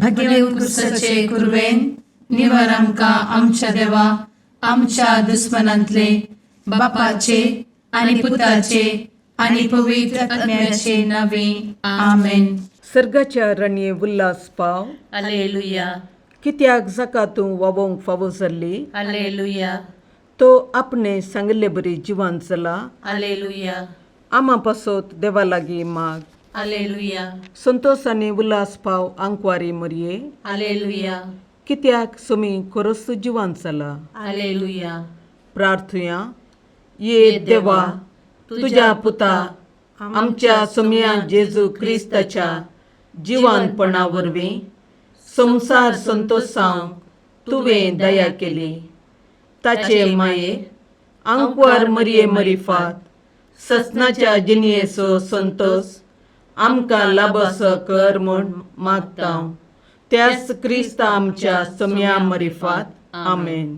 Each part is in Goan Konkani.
भगेवन कुर्साचे कुरवेन निवार आमकां आमच्या देवा आमच्या दुस्मनांतले बापाचे आनी पुताचे आनी पवित्र आत्म्याचे नावे. आमेन. सर्गाच्या रणये उल्हास पाव. अलेलुया. कित्याक जाका तूं वावोवंक फावो जाल्ली, अलेलुया. तो आपणे सांगिल्ले बरी जिवान जाला. अलेलुया. आमा पासत देवा लागीं माग. अलेलुया. संतोस आनी उल्हास पाव आंकवारी मरये. अलेलुया. कित्याक सोमी खरोच जिवान जाला. अलेलुया. प्रार्थुया. ये देवा, तुज्या पुता आमच्या सोमया जेजू क्रिस्ताच्या जिवानपणा वरवीं संवसार संतोसावंक तुवें दया केली. ताचे माये आंकवार मरये मरिफात ससनाच्या जिणयेचो संतोस आमकां लाबसो कर म्हूण मागता, त्याच क्रिस्ता आमच्या सोमया मरिफात. आमेन.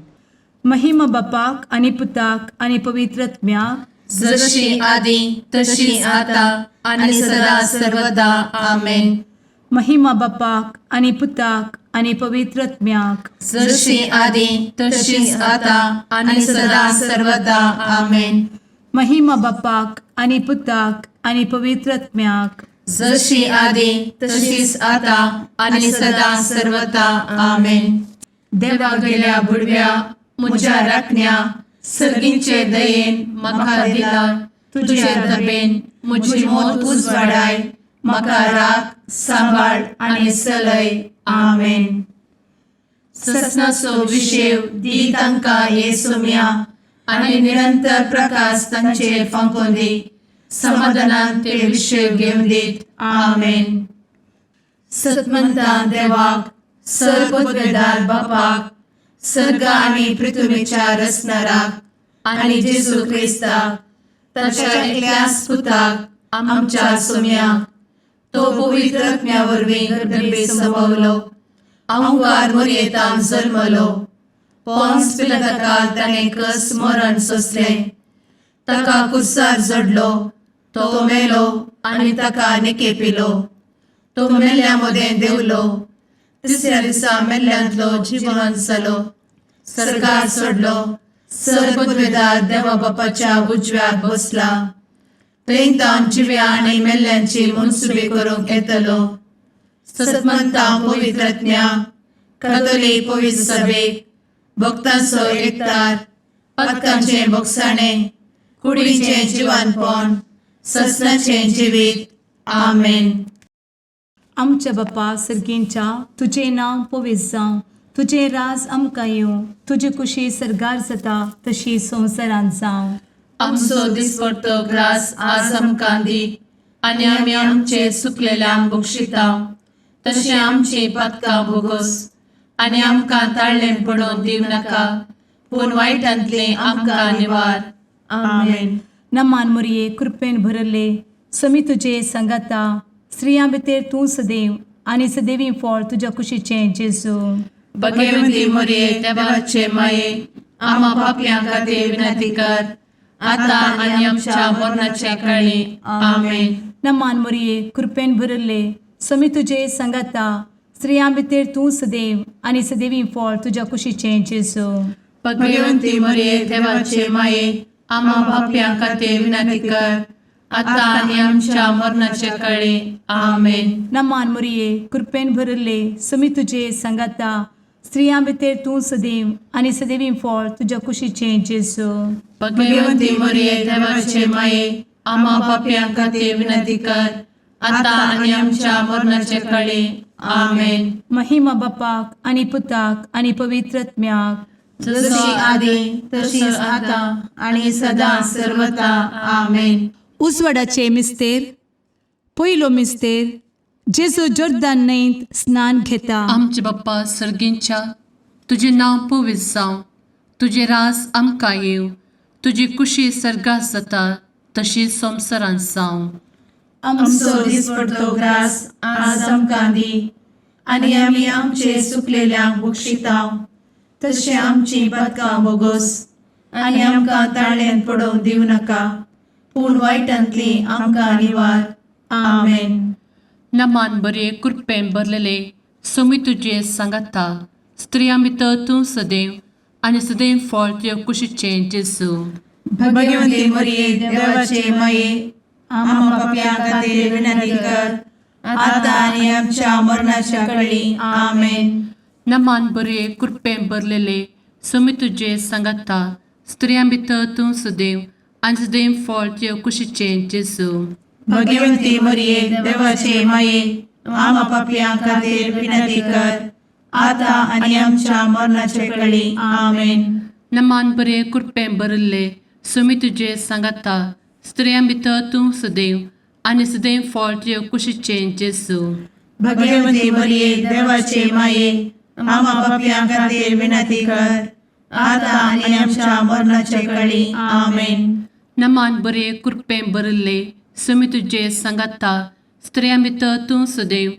महिमा बापाक आनी पुताक आनी पवित्र आत्म्याक. जशी आदी तशी आता आनी सदा सर्वदा. आमेन. महिमा बापाक आनी पुताक आनी पवित्र आत्म्याक. जशी आदी तशीच आता आनी सदा सर्वदा. आमेन. महिमा बापाक आनी पुताक आनी पवित्र आत्म्याक. जशी आदी तशीच आता आनी सदा सर्वदा. आमेन. देवा गेल्या बुडव्या म्हज्या राखण्या, सर्गींचे दयेन म्हाका दिला तुजे दबेन म्हजी मोत उजवाडाय, म्हाका राख, सांबाळ आनी चलय. आमेन. ससनाचो विशेव दी तांकां हे सोम्या आनी निरंतर प्रकाश तांचेर फांकोवन दी, समाधानान ते विशेव घेवन दीत. आमेन. सतमंता देवाक, सर्वपदवेदार बापाक, सर्ग आनी पृथ्वीच्या रचणाराक आनी जेजू क्रिस्ताक ताच्या एकल्याच पुताक आमच्या सोम्याक, तो पवित्र आत्म्या वरवीं गर्भे संभवलो, आंकार मोरयेतान जल्मलो, पोन्स पिलाताकाल ताणें कस मरण सोंसलें, ताका कुर्सार जडलो, तो मेलो आनी ताका निकेपिलो, तो मेल्ल्या मदें देंवलो, तिसऱ्या दिसा मेल्ल्यांतलो जिवन जालो, सर्गार सोडलो, सर्वपदवेदार देवा बापाच्या उजव्याक बसला, थंय तावन जिव्या आनी मेल्ल्यांची मनसुबी करूंक येतलो. सतमंता पवित्रज्ञा कातोलीक पवित्र सभेक, भक्तांचो एकतार, पातकांचें बोगसाणें, कुडीचें जिवानपण, ससनाचें जिवीत. आमेन. आमच्या बापा सर्गींच्या, तुजें नांव पवित्र जावं, तुजें राज आमकां येवं, तुजी कुशी सर्गार जाता तशी संवसारांत जावं. आमचो दिसपडतो ग्रास आज आमकां दी आनी आमी आमचे सुकलेल्यांक बक्षिता तशें आमची पातकां भोगोस आनी आमकां ताळ्ळें पडोवन दिवं नाका, पूण वायटांतलें आमकां निवार. आमेन. नमान मुरये, कृपेन भरले, समी तुजे सांगाता, स्त्रियां भितर तूं सदैव आनी सदैवी फळ तुज्या कुशीचें जेजू. भगवंती मोरये, देवाचे माये, आमा पापयां खातीर विनंती कर, आतां आनी आमच्या मरणाच्या काळी. आमेन. नमान मुरये, कृपेन भरले, समी तुजे सांगाता, स्त्रियां भितर तूं सदैव आनी सदैवी फळ तुज्या कुशीचें जेजू. भगवंती मोरये, देवाचे माये, आमा पापयां खातीर विनंती कर, आतां आनी आमच्या मरणाच्या काळी. आमेन. नमान मुरये, कृपेन भरले, समी तुजे सांगाता, स्त्रियां भितर तूं सदैव आनी सदैवी फळ तुज्या कुशीचें जेजू. भगवंती मोरये, देवाचे माये, आमा पापयां खातीर विनंती कर, आतां आनी आमच्या मरणाच्या काळी. आमेन. महिमा बापाक आनी पुताक आनी पवित्र आत्म्याक. जशी आदी तशीच आतां आनी सदा सर्वता. आमेन. उजवाडाचे मिस्तेर. पयलो मिस्तेर. जेजू जोर्दान न्हंयत स्नान घेता. आमचे बाप्पा सर्गींच्या, तुजें नांव पवित्र जावं, तुजें राज आमकां येवं, तुजी कुशी सर्गात जाता तशी संवसारांत जावं. आमचो दिसपडतो ग्रास आज आमकां दी आनी आमी आमचे सुकलेल्यांक बक्षिता तशें आमची पातकां बोगोस आनी आमकां ताळ्ळेंत पडोवंक दिवं नाका, पूण वायटांतली आमकां निवार. आमेन. नमान बरे, कृपेन भरलेले, सोमी तुजे सांगाता, स्त्रियां भितर तूं सदैव आनी सदैव फळ तुज्या कुशीचें जेजू। भगवती मरिये, देवाचे माये, आम्हा पाप्यां खातीर विनंती कर, आता आनी आमच्या मरणाच्या कळी। आमेन। नमान बरे, कृपेन भरलेले, सोमी तुजे सांगाता, स्त्रियां भितर तूं सदैव आनी सदैव फळ तुज्या कुशीचें जेजू। भगवती मरिये, देवाचे माये, आम्हा पाप्यां खातीर विनंती कर, आता आनी आमच्या मरणाच्या कळी। आमेन। नमान बरे, कृपेन भरिल्ले, सोमी तुजे सांगाता, स्त्रियां भितर तूं सदैव आनी सदैव फळ तुज्या कुशीचें जेजू। भगवती मरिये, देवाचे माये, आम्हा पाप्यां खातीर विनंती कर, आता आनी आमच्या मरणाच्या कळी। आमेन। नमान बरे, कृपेन भरिल्ले, सोमी तुजे सांगाता, स्त्रियां भितर तूं सदैव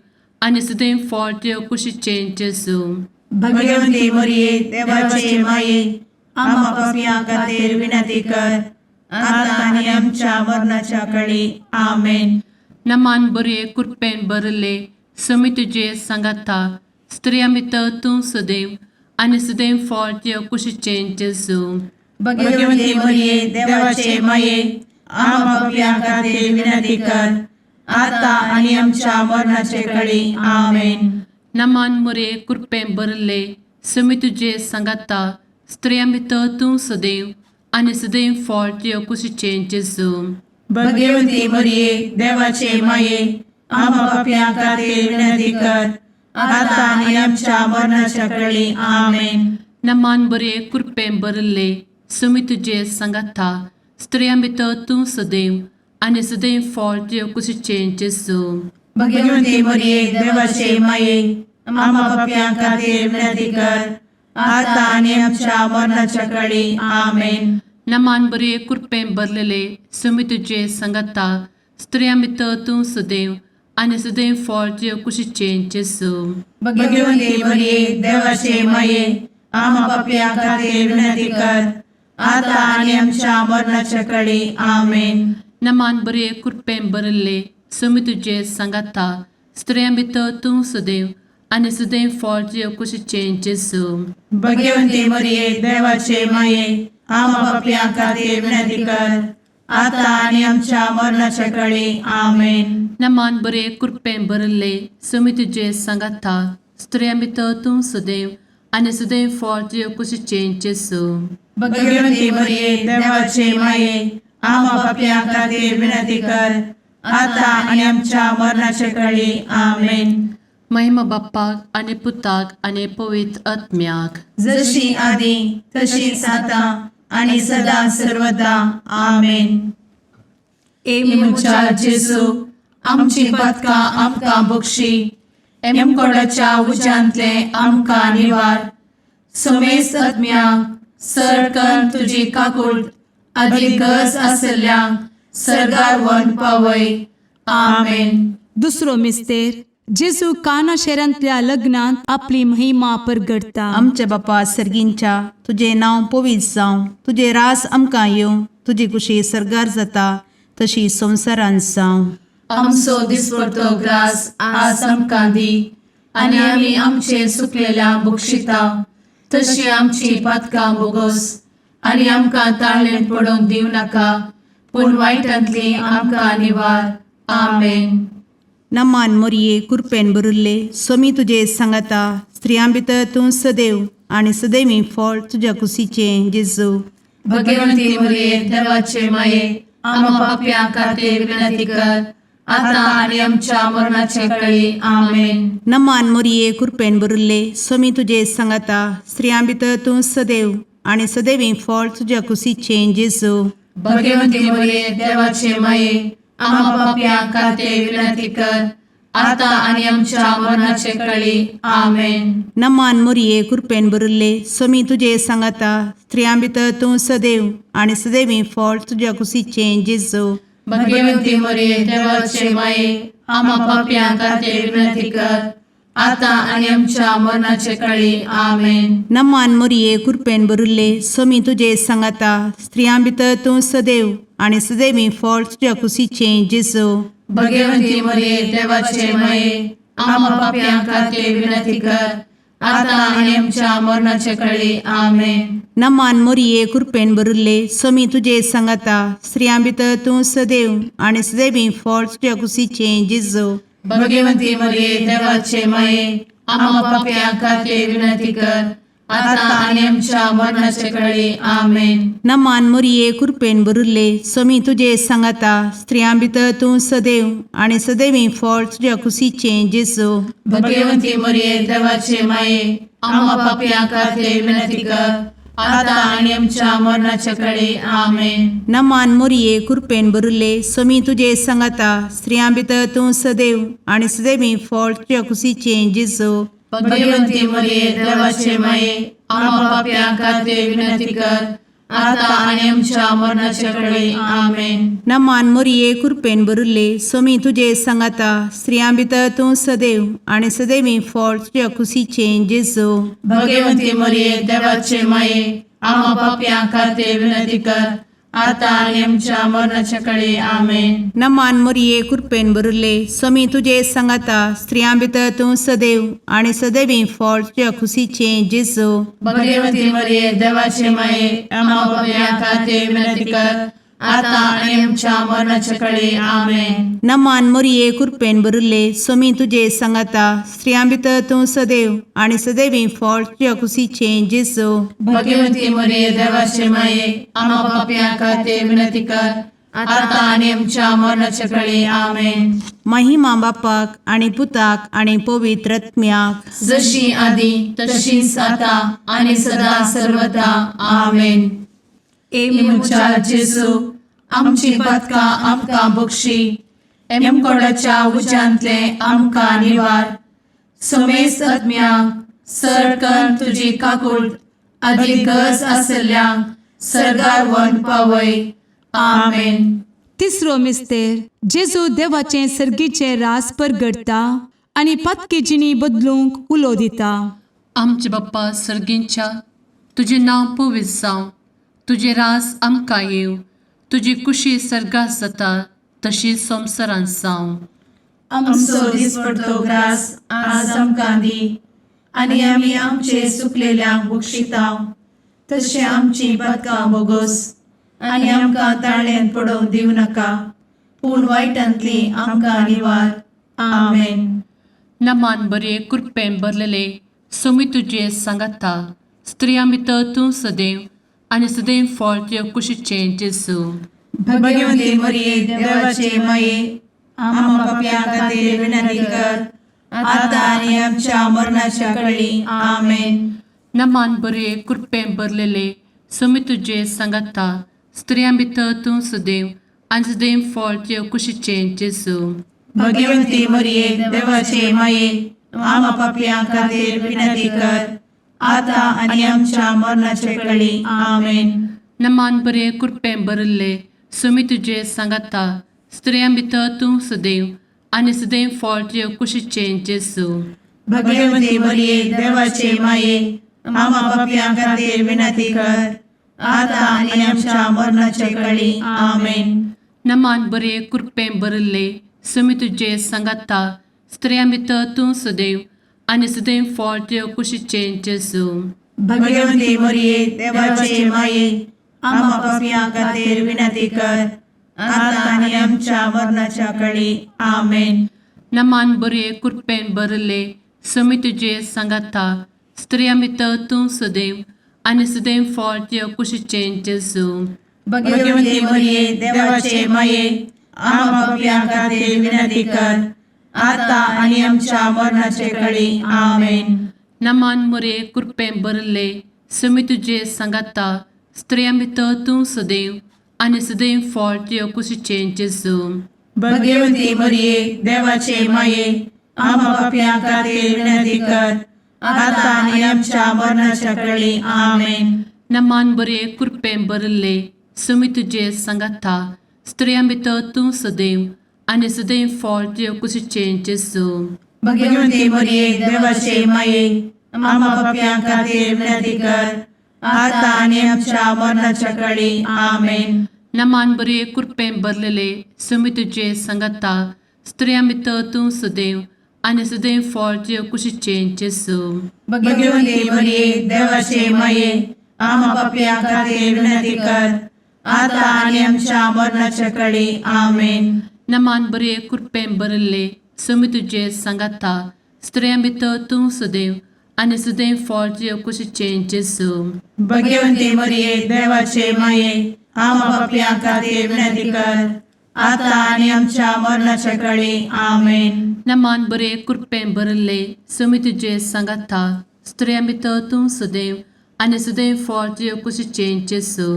आनी सदैव फळ तुज्या कुशीचें जेजू। भगवती मरिये, देवाचे माये, आम्हा पाप्यां खातीर विनंती कर, आता आनी आमच्या मरणाच्या कळी। आमेन। नमान बरे, कृपेन भरिल्ले, सोमी तुजे सांगाता, स्त्रियां भितर तूं सदैव आनी सदैव फळ तुज्या कुशीचें जेजू। भगवती मरिये, देवाचे माये, आम्हा पाप्यां खातीर विनंती कर, आता आनी आमच्या मरणाच्या कळी। आमेन। नमान मरे, कृपेन भरिल्ले, सोमी तुजे सांगाता, स्त्रियां भितर तूं सदैव आनी सदैव फळ तुज्या कुशीचें जेजू। भगवती मरिये, देवाचे माये, आम्हा पाप्यां खातीर विनंती कर, आता आनी आमच्या मरणाच्या कळी। आमेन। नमान बरे, कृपेन भरिल्ले, सोमी तुजे सांगाता, स्त्रियां भितर तूं सदैव आनी सदैव फळ तुज्या कुशीचें जेजू। भगवती मरिये, देवाचे माये, आम्हा पाप्यां खातीर विनंती कर, आता आनी आमच्या मरणाच्या कळी। आमेन। नमान बरे, कृपेन भरलेले, सोमी तुजे सांगाता, स्त्रियां भितर तूं सदैव आनी सदैव फळ तुज्या कुशीचें जेजू। भगवती मरिये, देवाचे माये, आम्हा पाप्यां खातीर विनंती कर, आता आनी आमच्या मरणाच्या कळी। आमेन। नमान बरे, कृपेन भरिल्ले, सोमी तुजे सांगाता, स्त्रियां भितर तूं सदैव आनी सदैव फळ तुज्या कुशीचें जेजू। भगवती मरिये, देवाचे माये, आम्हा पाप्यां खातीर विनंती कर, आता आनी आमच्या मरणाच्या कळी। आमेन। नमान बरे, कृपेन भरिल्ले, सोमी तुजे सांगाता, स्त्रियां भितर तूं सदैव आनी सदैव फळ तुज्या कुशीचें जेजू। भगवती मरिये, देवाचे माये, आम्हा पाप्यां खातीर विनंती कर, आता आनी आमच्या मरणाच्या कळी। आमेन। महिमा बाप्पाक आनी पुताक आनी पवित्र आत्म्याक, जशी आदी तशीच आता आणि सदा सर्वदा। आमेन। ए म्हज्या जेजू, आमची पदकां आमकां बक्षी, एमकोडाच्या उज्यांतले आमकां निवार, समेस्त आत्म्यांक सरकन तुजी काकूट आदी गरज आशिल्ल्यांक सर्गार व्हरून पावय। आमेन। दुसरो मिस्तेर, जेजू काना शहरांतल्या लग्नांत आपली महिमा परगटता। आमच्या बापा सर्गींच्या, तुजें नांव पवित्र जावं, तुजें रास आमकां येवं, तुजी कुशी सर्गार जाता तशी संवसारांत जावं। आमचो दिसपडतो ग्रास आज आमकां दी, आनी आमी आमचे सुकलेल्या बक्षिता तशी आमची पातकां बोगस, आनी आमकां ताळेन पडोवंक दिवं नाका, पूण वायटांतली आमकां निवार। आमेन। नमान मोरये, कुरपेन भरिल्ले, सोमी तुजे सांगाता, स्त्रियां भितर तूं सदैव आनी सदैवी फळ तुज्या कुशीचें जेजू। भगवंती मरिये, देवाचे माये, आम्हा पापयां खातीर विनंती कर, आता आनी आमच्या मरणाचे कळी। आमेन। नमान मोरये, कुरपेन भरिल्ले, सोमी तुजे सांगाता, स्त्रियां भितर तूं सदैव आनी सदैवी फळ तुज्या कुशीचें जेजू। भगवंती मरिये, देवाचे माये, आम्हा पापयां खातीर विनंती कर, आता आनी आमच्या मरणाचे कळी। आमेन। नमान मोरये, कुरपेन भरिल्ले, सोमी तुजे सांगाता, स्त्रियां भितर तूं सदैव आनी सदैवी फळ तुज्या कुशीचें जेजू। भगवंती मरिये, देवाचे माये, आम्हा पापयां खातीर विनंती कर, आता आनी आमच्या मरणाचे कळी। आमेन। नमान मोरये, कुरपेन भरिल्ले, सोमी तुजे सांगाता, स्त्रियां भितर तूं सदैव आनी सदैवी फळ तुज्या कुशीचें जेजू। भगवंती मरिये, देवाचे माये, आमा पापयां खातीर विनंती कर आतां आनी आमच्या मरणाच्या कळी. आमेन. नमान मोरये कृपेन भरिल्ले स्वामी तुजे सांगाता स्त्रियां भितर तूं सदैव आनी सदैवी फळ तुज्या कुशीचें जेजू. भगवंती मरिये देवाचे माये आमा पापयां खातीर विनंती कर आतां आनी आमच्या मरणाच्या कळी. आमेन. नमान मोरये कृपेन भरिल्ले स्वामी तुजे सांगाता स्त्रियां भितर तूं सदैव आनी सदैवी फळ तुज्या कुशीचें जेजू. भगवंती मरिये देवाचे माये आमा पापयां खातीर विनंती कर आतां आनी आमच्या मरणाच्या कळी. आमेन. नमान मोरये कृपेन भरिल्ले स्वामी तुजे सांगाता स्त्रियां भितर तूं सदैव आनी सदैवी फळ तुज्या कुशीचें जेजू. भगवंती मरिये देवाचे माये आमा पापयां खातीर विनंती कर आतां आनी आमच्या मरणाच्या कळी. आमेन. नमान मोरये कृपेन भरिल्ले स्वामी तुजे सांगाता स्त्रियां भितर तूं सदैव आनी सदैवी फळ तुज्या कुशीचें जेजू. भगवंती मरिये देवाचे माये आमा पापयां खातीर विनंती कर आतां आनी आमच्या मरणाच्या कळी. आमेन. नमान मोरये कृपेन भरिल्ले स्वामी तुजे सांगाता स्त्रियां भितर तूं सदैव आनी सदैवी फळ तुज्या कुशीचें जेजू. भगवंती मरिये देवाचे माये आमा पापयां खातीर विनंती कर आतां आनी आमच्या मरणाच्या कळी. आमेन. नमान मोरये कृपेन भरिल्ले स्वामी तुजे सांगाता स्त्रियां भितर तूं सदैव आनी सदैवी फळ तुज्या कुशीचें जेजू. भगवंती मरिये देवाचे माये आमा पापयां खातीर विनंती कर आतां आनी आमच्या मरणाच्या कळी. आमेन. महिमा बापाक आनी पुताक आनी पवित्र आत्म्याक. जशी आदी तशीच आता आणि सदा सर्वदा. आमेन. ए म्हज्या जेजू आमची पातकां आमकां बक्षी एमकोडाच्या उज्यांतले आमकां निवार समेस्त आत्म्यांक सरकन तुजी काकूट आदी गरज आसल्ल्यांक सरगार वन पावय. आमेन. तिसरो मिस्तेर जेजू देवाचें सर्गीचें रास परगटता आनी पातकी जिणी बदलूंक उलो दिता. आमचे बाप्पा सर्गींच्या तुजें नांव पवित्र जावं, तुजें रास आमकां येवं, तुजी कुशी सर्गात जाता तशी संवसारांत जावं. आमचो दिसपडतो ग्रास आज आमकां दी आनी आमी आमचे सुकलेल्यांक बक्षितांव तशें आमची पातकां बोगोस आनी आमकां ताळ्यान पडोवंक दिवं नाका पूण वायटांतली आमकां निवार. आमेन. नमान बरे कृपेन भरलेले सोमी तुजे सांगाता स्त्रियां भितर तूं सदैव आनी सदैव फळ तुज्या कुशीचें जेजू. भगवंती मरिये देवाचे माये आमा पापयां खातीर विनंती कर आतां आनी आमच्या मरणाच्या कळी. आमेन. नमान बरे कृपेन भरलेले सोमी तुजे सांगाता स्त्रियां भितर तूं सदैव आनी सदैव फळ तुज्या कुशीचें जेजू. भगवंती मरिये देवाचे माये आमा पापयां खातीर विनंती कर आतां आनी आमच्या मरणाच्या कळी. आमेन. नमान बरे कृपेन भरिल्ले सोमी तुजे सांगाता स्त्रियां भितर तूं सदैव आनी सदैव फळ तुज्या कुशीचें जेजू. भगवंती मरिये देवाचे माये आमा पापयां खातीर विनंती कर आतां आनी आमच्या मरणाच्या कळी. आमेन. नमान बरे कृपेन भरिल्ले सोमी तुजे सांगाता स्त्रियां भितर तूं सदैव आनी सदैव फळ तुज्या कुशीचें जेजू. भगवंती मरिये देवाचे माये आमा पापयां खातीर विनंती कर आतां आनी आमच्या मरणाच्या कळी. आमेन. नमान बरे कृपेन भरिल्ले सोमी तुजे सांगाता स्त्रियां भितर तूं सदैव आनी सदैव फळ तुज्या कुशीचें जेजू. भगवंती मरिये देवाचे माये आमा पापयां खातीर विनंती कर आतां आनी आमच्या मरणाचे कळी. आमेन. नमान मोरे कृपेन भरिल्ले सोमी तुजे सांगाता स्त्रियां भितर तूं सदैव आनी सदैव फळ तुज्या कुशीचें जेजू. भगवंती मरिये देवाचे माये आमा पापयां खातीर विनंती कर आतां आनी आमच्या मरणाच्या कळी. आमेन. नमान बरे कृपेन भरिल्ले सोमी तुजे सांगाता स्त्रियां भितर तूं सदैव आनी सदैव फळ तुज्या कुशीचें जेजू. भगवंती मरिये देवाचे माये आमा पापयां खातीर विनंती कर आतां आनी आमच्या मरणाच्या कळी. आमेन. नमान बरे कृपेन भरलेले सोमी तुजे सांगाता स्त्रियां भितर तूं सदैव आनी सदैव फळ तुजे कुशीचें जेजू. भगवंती मरिये, देवाचे माये, आमा पापयां खातीर विनंती कर, आता आनी आमच्या मरणाच्या कडी. आमेन. नमान बरे कृपेन भरिल्ले, स्वामी तुजे सांगाता, स्त्रियां भितर तूं सदैव आनी सदैव फळ तुजे कुशीचें जेजू. भगवंती मरिये, देवाचे माये, आमा पापयां खातीर विनंती कर, आता आनी आमच्या मरणाच्या कडी. आमेन. नमान बरे कृपेन भरिल्ले, स्वामी तुजे सांगाता, स्त्रियां भितर तूं सदैव आनी सदैव फळ तुजे कुशीचें जेजू.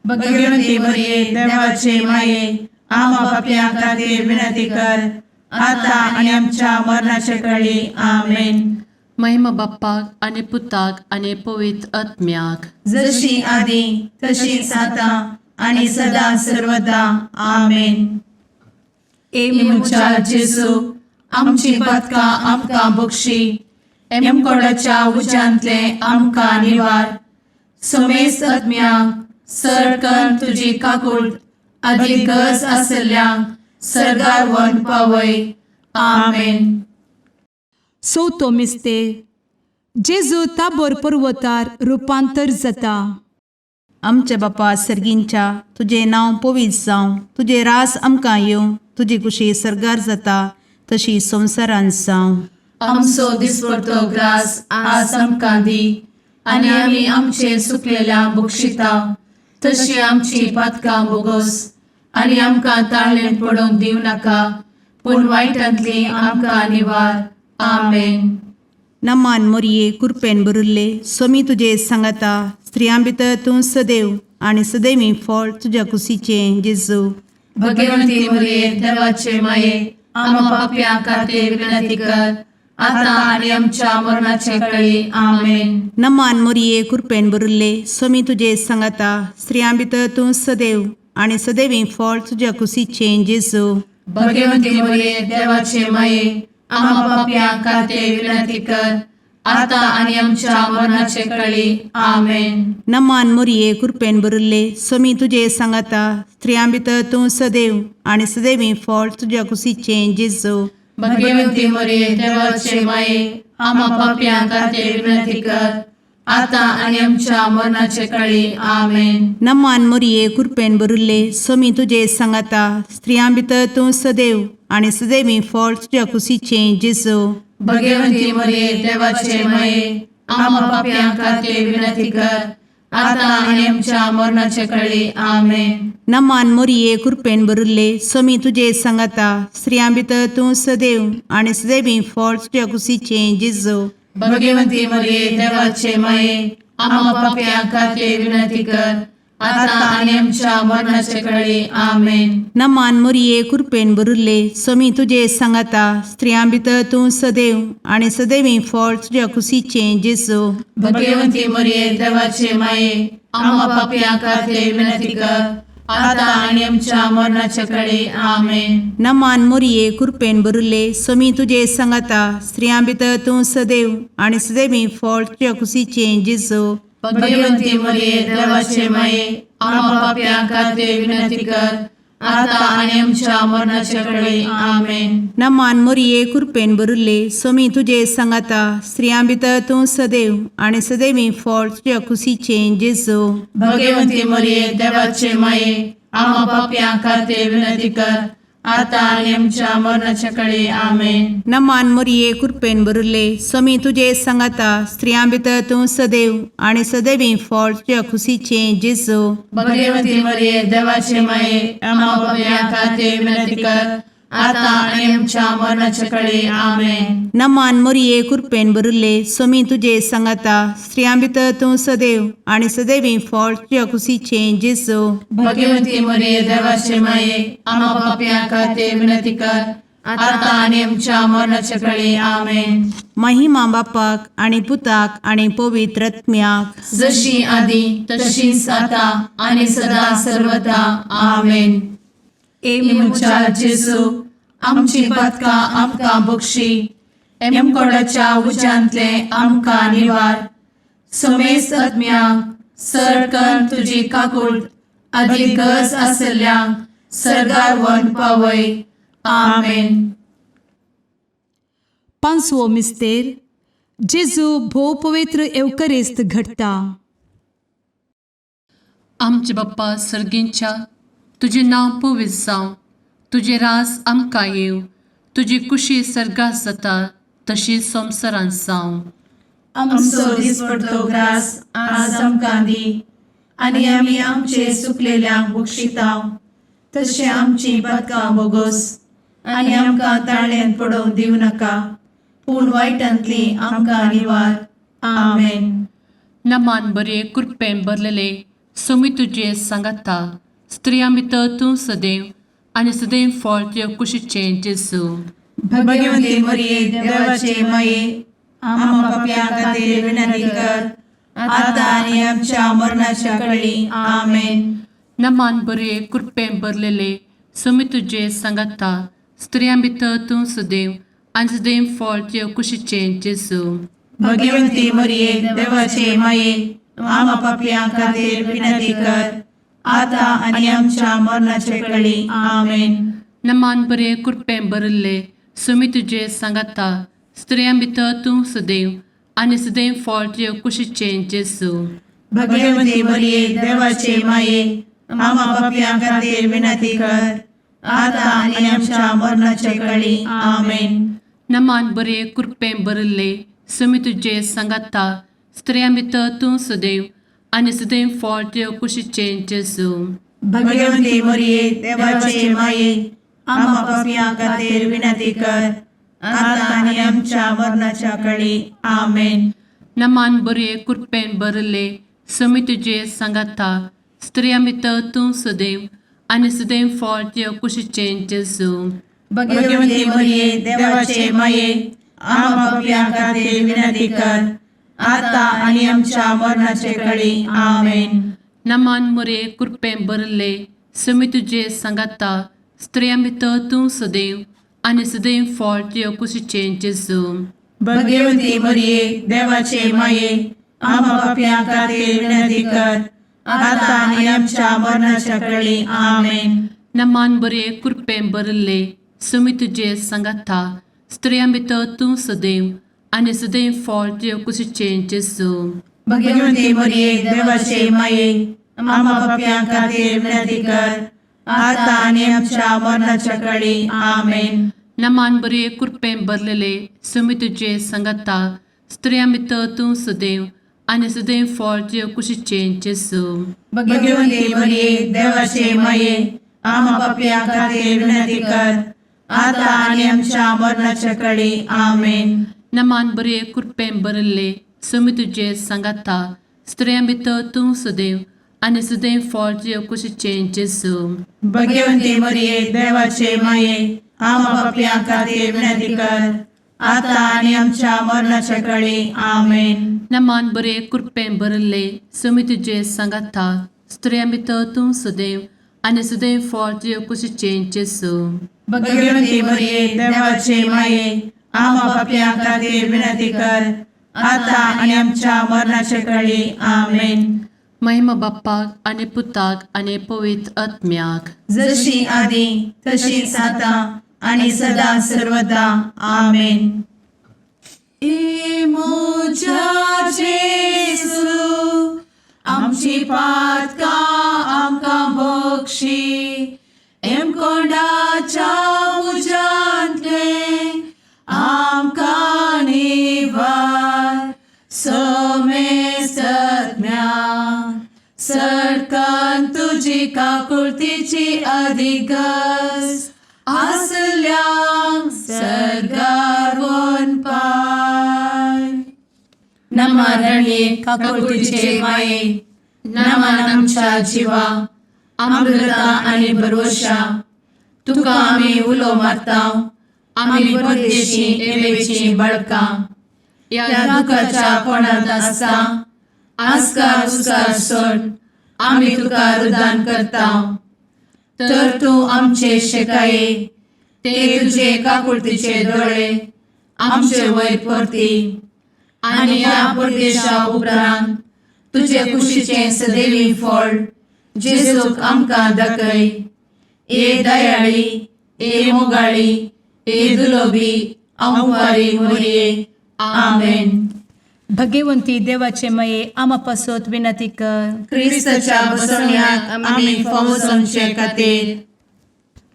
भगवंती मरिये, देवाचे माये, आमा पापयां खातीर विनंती कर, आता आनी आमच्या मरणाच्या कडी. आमेन. महिमा बाप्पाक आनी पुताक आनी पवित्र आत्म्याक. जशी आदी तशीच आता आणि सदा सर्वदा. आमेन. ए म्हज्या जेजू, आमची पातकां आमकां बक्षी, एमकोडाच्या उज्यांतले आमकां निवार, समेस्त आत्म्यांक सरकन तुजी काकूट आदी गरज आसल्ल्यांक सर्गार व्हरून पावय. आमेन. चवथो मिस्तेर, जेजू ताबोर पर्वतार रुपांतर जाता. आमच्या बापा सर्गींच्या, तुजें नांव पवित्र जावं, तुजें रास आमकां येवं, तुजी कुशी सर्गार जाता तशी संवसारांत जावं. आमचो दिसपडतो ग्रास आज आमकां दी, आनी आमी आमचे सुकलेल्या बक्षिता तशी आमची पातकां बोगस, आनी आमकां ताळेन पडोवंक दिवं नाका, पूण वायटांतली आमकां निवार. आमेन. नमान मोरये, कुरपेन भरिल्ले, स्वामी तुजे सांगाता, स्त्रियां भितर तूं सदैव आनी सदैवी फळ तुज्या कुशीचें जेजू. भगवंती मरिये, देवाचे माये, आमा पापयां खातीर विनंती कर, आता आनी आमच्या मरणाचे कळी. आमेन. नमान मोरये, कुरपेन भरिल्ले, स्वामी तुजे सांगाता, स्त्रियां भितर तूं सदैव आनी सदैवी फळ तुज्या कुशीचें जेजू. भगवंती मरिये, देवाचे माये, आमा पापयां खातीर विनंती कर, आता आनी आमच्या मरणाचे कळी. आमेन. नमान मोरये, कुरपेन भरिल्ले, स्वामी तुजे सांगाता, स्त्रियां भितर तूं सदैव आनी सदैवी फळ तुज्या कुशीचें जेजू. भगवंती मरिये, देवाचे माये, आमा पापयां खातीर विनंती कर, आता आनी आमच्या मरणाचे कळी. आमेन. नमान मोरये, कुरपेन भरिल्ले, स्वामी तुजे सांगाता, स्त्रियां भितर तूं सदैव आनी सदैवी फळ तुज्या कुशीचें जेजू. भगवंती मरिये, देवाचे माये, आमा पापयां खातीर विनंती कर, आता आनी आमच्या मरणाचे कळी. आमेन. नमान मोरये, कुरपेन भरिल्ले, स्वामी तुजे सांगाता, स्त्रियां भितर तूं सदैव आनी सदैवी फळ तुज्या कुशीचें जेजू. भगवंती मरिये, देवाचे माये, आमा पापयां खातीर विनंती कर, आता आनी आमच्या मरणाचे कळी. आमेन. नमान मोरये, कुरपेन भरिल्ले, स्वामी तुजे सांगाता, स्त्रियां भितर तूं सदैव आनी सदैवी फळ तुज्या कुशीचें जेजू. भगवंती मरिये, देवाचे माये, आमा पापयां खातीर विनंती कर, आता आनी आमच्या मरणाचे कळी. आमेन. नमान मोरये, कुरपेन भरिल्ले, स्वामी तुजे सांगाता, स्त्रियां भितर तूं सदैव आनी सदैवी फळ तुज्या कुशीचें जेजू. भगवंती मरिये, देवाचे माये, आमा पापयां खातीर विनंती कर, आता आनी आमच्या मरणाचे कळी. आमेन. नमान मोरये, कुरपेन भरिल्ले, स्वामी तुजे सांगाता, स्त्रियां भितर तूं सदैव आनी सदैवी फळ तुज्या कुशीचें जेजू. भगवंती मरिये, देवाचे माये, आमा पापयां खातीर विनंती कर, आता आनी आमच्या मरणाच्या कळी. आमेन. नमान मोरये, कुरपेन भरिल्ले, स्वामी तुजे सांगाता, स्त्रियां भितर तूं सदैव आनी सदैवी फळ तुज्या कुशीचें जेजू. भगवंती मरिये, देवाचे माये, आमा पापयां खातीर विनंती कर, आता आनी आमच्या मरणाच्या कळी. आमेन. नमान मोरये, कुरपेन भरिल्ले, स्वामी तुजे सांगाता, स्त्रियां भितर तूं सदैव आनी सदैवी फळ तुज्या कुशीचें जेजू. भगवंती मरिये, देवाचे माये, आमा पापयां खातीर विनंती कर, आता आनी आमच्या मरणाच्या कळी. आमेन. महिमा बापाक आनी पुताक आनी पवित्र आत्म्याक. जशी आदी तशीच आता आणि सदा सर्वदा. आमेन. ए म्हज्या जेजू, आमची पातकां आमकां बक्षी, एमकोडाच्या उज्यांतले आमकां निवार, समेस्त आत्म्यांक सरकन तुजी काकूट आदी गरज आसल्ल्यांक सर्गार व्हरून पावय. आमेन. पांचवो मिस्तेर जेजू भोव पवित्र एवकरेस्त घडटा. आमचे बाप्पा सर्गींच्या, तुजें नांव पवित्र जावं, तुजें राज आमकां येवं, तुजी कुशी सर्गात जाता तशी संवसारांत जावं. आमचो दिसपडतो ग्रास आज आमकां दी आनी आमी आमचे सुकलेल्यांक बक्षितांव तशें आमची पदकां बोगोस आनी आमकां ताळ्यान पडोवंक दिवं नाका पूण वायटांतली आमकां निवार. आमेन. नमान बरे कृपेन भरलेले, सोमी तुजे सांगाता, स्त्रियां भितर तूं सदैव आनी सदैव फळ तुजे कुशीचें जेजू. भगवंती मरिये, देवाचे माये, आम्हा पापयां खातीर विनंती कर आता आनी आमच्या मरणाच्या कळी. आमेन. नमान बरे कृपेन भरलेले, सोमी तुजे सांगाता, स्त्रियां भितर तूं सदैव आनी सदैव फळ तुजे कुशीचें जेजू. भगवंती मरिये, देवाचे माये, आम्हा पापयां खातीर विनंती कर आता आनी आमच्या मरणाच्या कळी. आमेन. नमान बरे कृपेन भरिल्ले, सोमी तुजे सांगाता, स्त्रियां भितर तूं सदैव आनी सदैव फळ तुजे कुशीचें जेजू. भगवंती मरिये, देवाचे माये, आम्हा पापयां खातीर विनंती कर आता आनी आमच्या मरणाच्या कळी. आमेन. नमान बरे कृपेन भरिल्ले, सोमी तुजे सांगाता, स्त्रियां भितर तूं सदैव आनी सदैव फळ तुजे कुशीचें जेजू. भगवंती मरिये, देवाचे माये, आम्हा पापयां खातीर विनंती कर आता आनी आमच्या मरणाच्या कळी. आमेन. नमान बरे कृपेन भरिल्ले, सोमी तुजे सांगाता, स्त्रियां भितर तूं सदैव आनी सदैव फळ तुजे कुशीचें जेजू. भगवंती मरिये, देवाचे माये, आम्हा पापयां खातीर विनंती कर आता आनी आमच्या मरणाचे कळी. आमेन. नमान मुरे कृपेन भरिल्ले, सोमी तुजे सांगाता, स्त्रियां भितर तूं सदैव आनी सदैव फळ तुजे कुशीचें जेजू. भगवंती मरिये, देवाचे माये, आम्हा पापयां खातीर विनंती कर आता आनी आमच्या मरणाच्या कळी. आमेन. नमान बरे कृपेन भरिल्ले, सोमी तुजे सांगाता, स्त्रियां भितर तूं सदैव आनी सदैव फळ तुजे कुशीचें जेजू. भगवंती मरिये, देवाचे माये, आम्हा पापयां खातीर विनंती कर आता आनी आमच्या मरणाच्या कळी. आमेन. नमान बरे कृपेन भरलेले, सोमी तुजे सांगाता, स्त्रियां भितर तूं सदैव आनी सदैव फळ तुजे कुशीचें जेजू. भगवंती मरिये, देवाचे माये, आम्हा पापयां खातीर विनंती कर आता आनी आमच्या मरणाच्या कळी. आमेन. नमान बरे कृपेन भरिल्ले, सोमी तुजे सांगाता, स्त्रियां भितर तूं सदैव आनी सदैव फळ तुजे कुशीचें जेजू. भगवंती मरिये, देवाचे माये, आम्हा पापयां खातीर विनंती कर आता आनी आमच्या मरणाच्या कळी. आमेन. नमान बरे कृपेन भरिल्ले, सोमी तुजे सांगाता, स्त्रियां भितर तूं सदैव आनी सदैव फळ तुजे कुशीचें जेजू. भगवंती मरिये, देवाचे माये, आम्हा पापयां खातीर विनंती कर आता आनी आमच्या मरणाच्या कळी. आमेन. महिमा बाप्पाक आनी पुताक आनी पवित्र आत्म्याक, जशी आदी तशीच आता आणि सदा सर्वदा. आमेन. ए म्हज्या जेजू, आमची पातकां आमकां बक्षी, एमकोंडाच्या उज्यांतलें आमकां निवार. समेस्तज्ञा सरकान तुजी काकुळतीची अधिगस आसल्यांक सर्गार वनपाय. नमरणे काकुळतीचे माये, नमन आमच्या जिवा, अमृता आणि भरवशा, तुका आमी उलो मारता, आमी परदेशी एवेची बळकां ह्या त्या दुखाच्या कोणांत आसता आस्कार उस्कार सोड आमी तुका रुदान करता, तर तूं आमचे शेकाये ते तुझे काकुळतीचे दोळे आमचे वयर परती आनी ह्या परदेशा उपरांत तुजे कुशीचें सदैवी फळ जेजूक आमकां दाखय. ए दयाळी, ए मोगाळी, ए दुलोबी आंवकारी मोरये. आमेन. भगवंती देवाचे मये आमा पासत विनंती कर. क्रिस्ताच्या बसवण्याक आमी फावो जावचे खातीर.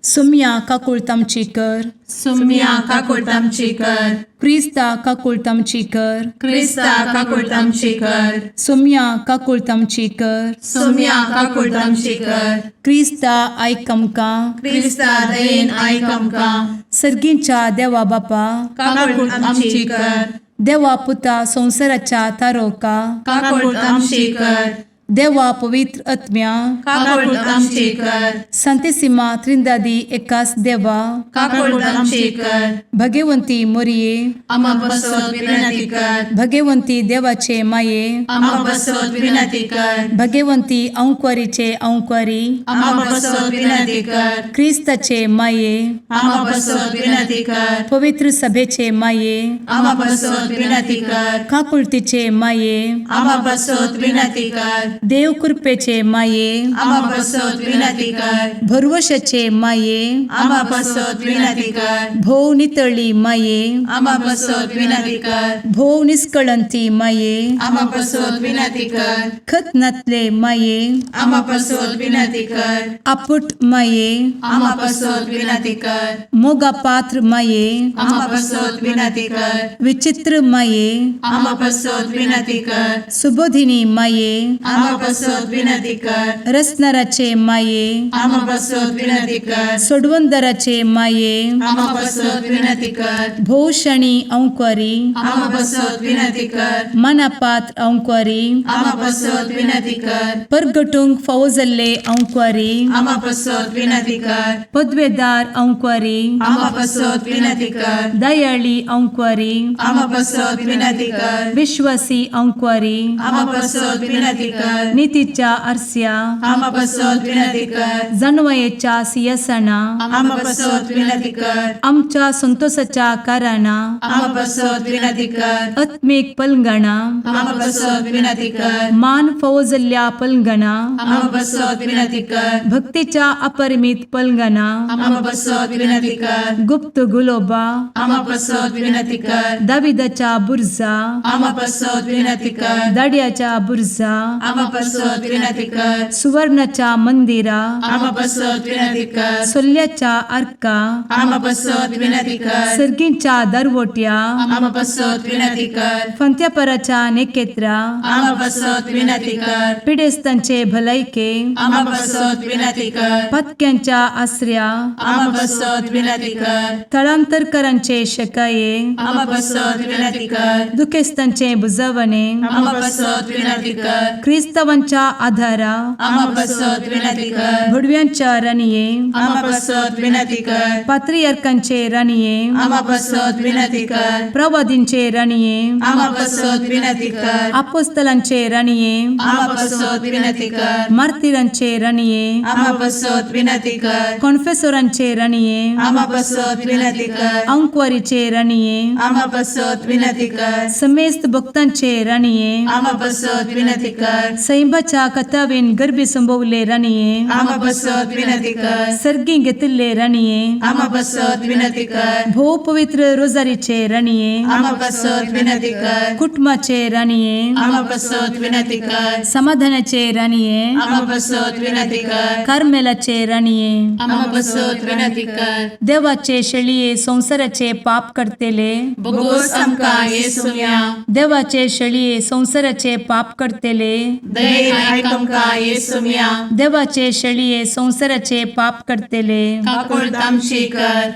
सुम्या काकुळट आमची कर. सुम्या काकुळट आमची कर. क्रिस्ता काकुळट आमची कर. क्रिस्ता काकुळट आमची कर. सुम्या काकुळट आमची कर. सुम्या काकुळट आमची कर. क्रिस्ता आयक आमकां. क्रिस्ता दयेन आयक आमकां. सर्गींच्या देवा बापा, काकुळट आमची कर. देवा पुता संवसाराच्या तारोका, काकुळट आमची कर. देवा पवित्र आत्म्या, काकुळट आमची कर. संतेसिमा त्रिंदादी एकास देवा, काकुळट आमची कर. भगवंती मोरये, आमा पासत विनंती कर. भगवंती देवाचे माये, आमा पासत विनंती कर. भगवंती अंक्वारीचे अंक्वारी, आमा पासत विनंती कर. क्रिस्ताचे माये, आमा पासत विनंती कर. पवित्र सभेचे माये, आमा पासत विनंती कर. काकुळतीचे माये, आमा पासत विनंती कर. देव कृपेचे माये, आमा पासत विनंती कर. भरवशाचे माये, आमा पासत विनंती कर. भोव नितळी माये, आमा पासत विनंती कर. भोव निस्कळंती माये, आमा पासत विनंती कर. खत नातले माये, आमा पासत विनंती कर. आपुट माये, आमा पासत विनंती कर. मोगा पात्र माये, आमा पासत विनंती कर. विचित्र माये, आमा पासत विनंती कर. सुबोधिनी माये, आमा पासत विनंती कर. रसनाराचे माये, आमा पासत विनंती कर. सोडवंदराचे माये, आमा पासत विनंती कर. भोवशणी अंक्वारी, आमा पासत विनंती कर. मनापात्र अंक्वारी, आमा पासत विनंती कर. परगटूंक फावो जाल्ले अंक्वारी, आमा पासत विनंती कर. पदवेदार अंक्वारी, आमा पासत विनंती कर. दयाळी अंक्वारी, आमा पासत विनंती कर. विश्वासी अंक्वारी, आमा पासत विनंती कर. नितीच्या आरस्या, आमा पासत विनंती कर. जानवयेच्या सियासना, आमा पासत विनंती कर. आमच्या संतोषाच्या कारणा, आमा पासत विनंती कर. आत्मीक पलंगणा, आमा पासत विनंती कर. मान फावो जाल्ल्या पलंगणा, आमा पासत विनंती कर. भक्तीच्या अपरिमित पलंगणा, आमा पासत विनंती कर. गुप्त गुलोबा, आमा पासत विनंती कर. दाविदाच्या बुरजा, आमा पासत विनंती कर. दाड्याच्या बुरजा, आमा पासत विनंती कर. सुवर्णाच्या मंदिरा, आमा पासत विनंती कर. सोल्ल्याच्या आर्का, आमा पासत विनंती कर. सर्गींच्या दरवट्या, आमा पासत विनंती कर. फंत्यापराच्या नेकेत्रा, आमा पासत विनंती कर. पिडेस्तांचे भलायके, आमा पासत विनंती कर. पत्क्यांच्या आसऱ्या, आमा पासत विनंती कर. थळांतरकरांचे शकाये, आमा पासत विनंती कर. दुखेस्तांचे बुजवणे, आमा पासत विनंती कर. क्रिस्तावांच्या आधारा, आमा पासत विनंती कर. भुडव्यांच्या राणये, आमा पासत विनंती कर. पात्रियार्कांचे राणये, आमा पासत विनंती कर. प्रवादींचे राणये, आमा पासत विनंती कर. आपोस्तलांचे राणये, आमा पासत विनंती कर. मार्तिरांचे राणये, आमा पासत विनंती कर. कॉन्फेसोरांचे राणये, आमा पासत विनंती कर. अंक्वारीचे राणये, आमा पासत विनंती कर. समेस्त भक्तांचे राणये, आमा पासत विनंती कर. सैंबाच्या कथावेन गर्भी संभवले राणये, आमा पासत विनंती कर. सर्गी घेतिल्ले राणये, आमा पासत विनंती कर. भोव पवित्र रोजारीचे राणये, आमा पासत विनंती कर. कुटुंबाचे राणये, आमा पासत विनंती कर. समाधानाचे राणये, आमा पासत विनंती कर. कार्मेलाचे राणये, आमा पासत विनंती कर. देवाचे शेळये संवसाराचे पाप करतेले, बोगोस आमकां येसुम्या. देवाचे शेळये संवसाराचे पाप करतेले, दयेन आयक आमकां येसुम्या. देवाचे शेळये संवसाराचे पाप करतेले, काकुळट आमची कर.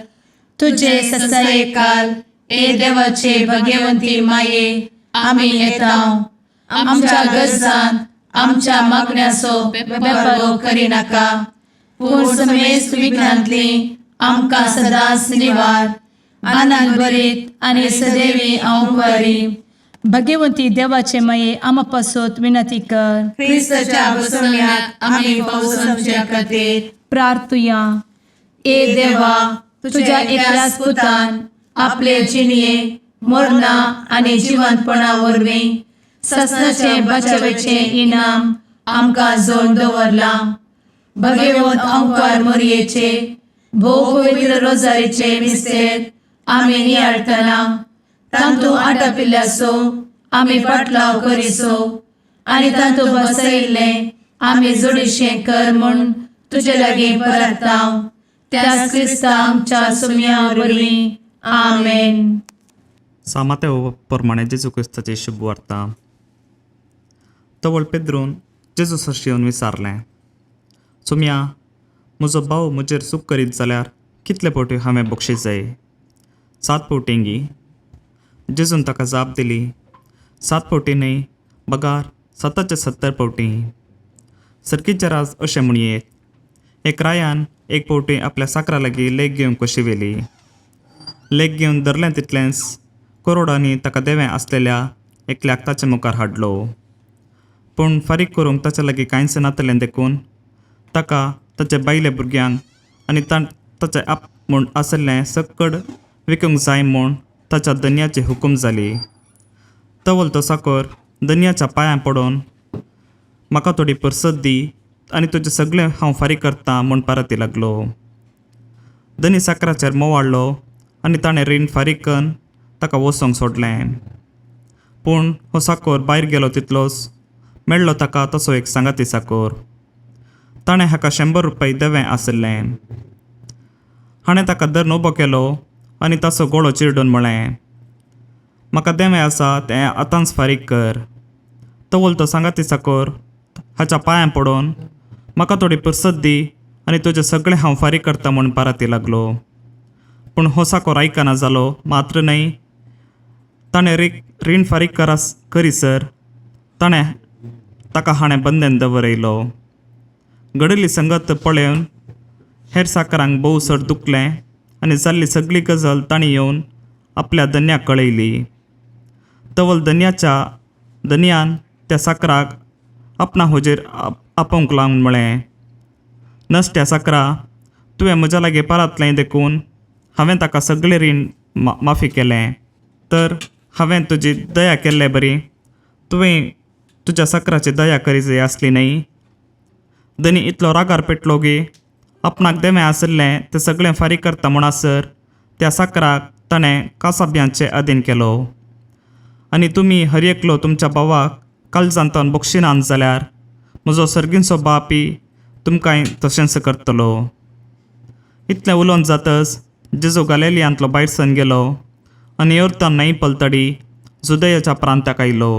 तुझे तुझे ससायकाल ए देवाचे भगवंती माये, आमी येता आमच्या गरजान आमच्या मागण्याचो बेपारो करिनाका, पूण समेस्त विघ्नांतली आमकां सदांच निवार. आनंद भरीत आनी सदैवी अंवकारी. भगवंती देवाचे माये आमा पासत विनंती कर. क्रिस्ताच्या बसवण्याक आमी फावो जावचे खातीर. प्रार्थुया. ए देवा, तुझ्या एकल्याच पुतान आपले जिणये मरणा आनी जिवंतपणा वरवीं ससनाचे बचावेचे इनाम आमकां जोड दवरलां. भगवंत अंकार मोरयेचे भोव पवित्र रोजारीचे मिस्तेर आमी नियाळटना तांतू आटापिल्ल्याचो आमी पाटलाव करिसो आनी तातूंत बसयिल्लें आमी जोडीशें कर म्हूण तुजे लागीं परताव त्याच क्रिस्ता आमच्या सुमया वरवीं. आमेन. सामाते प्रमाणे जेजू क्रिस्ताची शुभ वार्ता. तवळ पेद्रून जेजू सरशी येवन विचारलें, सुमया, म्हजो भाव म्हजेर चूक करीत जाल्यार कितले फावटी हांवें बक्षीस जाय? 7 फावटींगी? जेजून ताका जाप दिली, 7 फावटी न्हय, बगार 70 फावटी. सर्गीचें राज अशें म्हणयेत, एक रायान एक फावटी आपल्या साकरा लागीं लेख घेवंक कशी व्हेली. लेख घेवन धरलें तितलेंच करोडांनी ताका देवें आसलेल्या एकल्याक ताचे मुखार हाडलो. पूण फारीक करूंक ताचे लागीं कांयच नातलें देखून ताका ताच्या बायले भुरग्यांक आनी ताचें आप म्हूण आशिल्लें सक्कड विकूंक जाय म्हूण ताच्या धनयाची हुकूम जाली. तवल तो साकर धनयाच्या पांयां पडून म्हाका थोडी परसत दी आनी तुजें सगळें हांव फारीक करतां म्हूण परती लागलो. धनी साकराचेर मोवाडलो आनी ताणें रीण फारीक करून ताका वचोंक सोडलें. पूण हो साकोर भायर गेलो तितलोच मेळ्ळो ताका तसो एक सांगाती साकोर. ताणें हाका 100 रुपया देवें आशिल्लें. हाणें ताका धरून उबो केलो आनी ताचो गळो चिरडून म्हळें, म्हाका देवें आसा तें आतांच फारीक कर. तवल तो सांगाती साकोर हाच्या पांयां पडून म्हाका थोडी पुरसत दी आनी तुजें सगळें हांव फारीक करता म्हूण पाराती लागलो. पूण हो साकोर आयकना जालो मात्र न्हय, ताणें रीण फारीक करीसर ताणें ताका हाणें बंदेन दवरयलो. घडिल्ली संगत पळोवन हेर साकरांक भोव चड दुखलें आनी जाल्ली सगळी गजाल तांणी येवन आपल्या धनयाक कळयली. तवल धनयान त्या साकराक आपणा हुजेर आपोवंक लावन म्हळें, नश्ट्या साकरा, तुवें म्हज्या लागीं परतलें देखून हांवें ताका सगळें रीण माफी केलें. तर हांवें तुजी दया केल्ले बरी तुवें तुज्या साकराची दया करी जाय आसली न्हय. धनी इतलो रागार पेटलो की आपणाक देवें आशिल्लें तें सगळें फारीक करता म्हणसर त्या साकराक ताणें कासाब्यांचे अधीन केलो. आनी तुमी हर एकलो तुमच्या भावाक काळजांतल्यान बक्षिनात जाल्यार म्हजो सर्गींचो बापी तुमकांय तशेंच करतलो. इतलें उलोवन जातच जेजू गालेलियांतलो भायर सरून गेलो आनी योर्दान न्हंय पलतडी जुदयाच्या प्रांताक आयलो.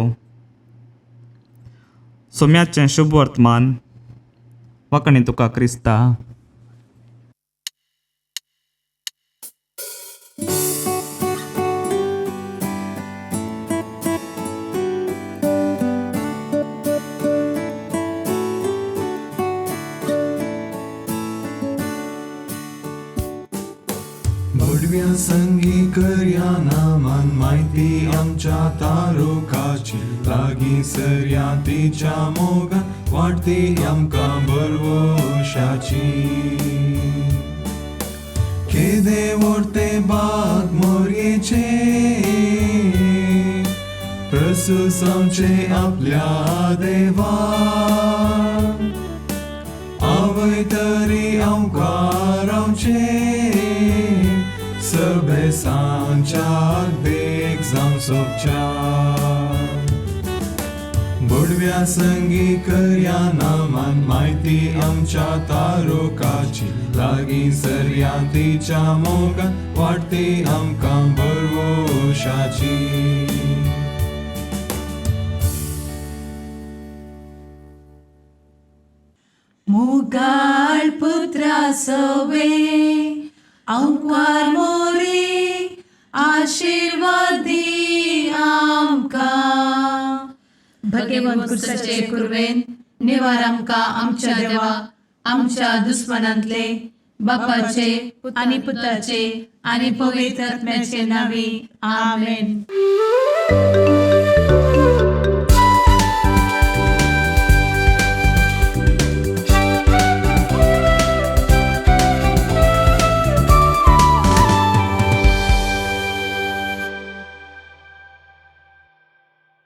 सोम्याचें शुभ वर्तमान. वाकणी तुका क्रिस्ता. भडव्या संगी करया नामान म्हायती आमच्या तारुकाची लागीं सरया तिच्या मोगान वाडटी आमकां बरवशाची. केदे व्हडते बाग मोरयेचे प्रसूस आमचे आपल्या देवा आवय तरी आमकां रावचे सभे सांच्याक देख जावं सोबच्या. भडव्या संगी करया नामान म्हायती आमच्या तारुकाची लागीं सरया तिच्या मोगान वाडटी आमकां बरवशाची. मुगाळ पुत्रा सवे आंकवार मोरी आशिर्वादी आमकां. भगवंत कुर्साचे कुर्वेन निवार आमकां आमच्या देवा आमच्या दुस्मनांतले बापाचे आनी पुताचे आनी पवित्र आत्म्याचे नांवी. आमेन.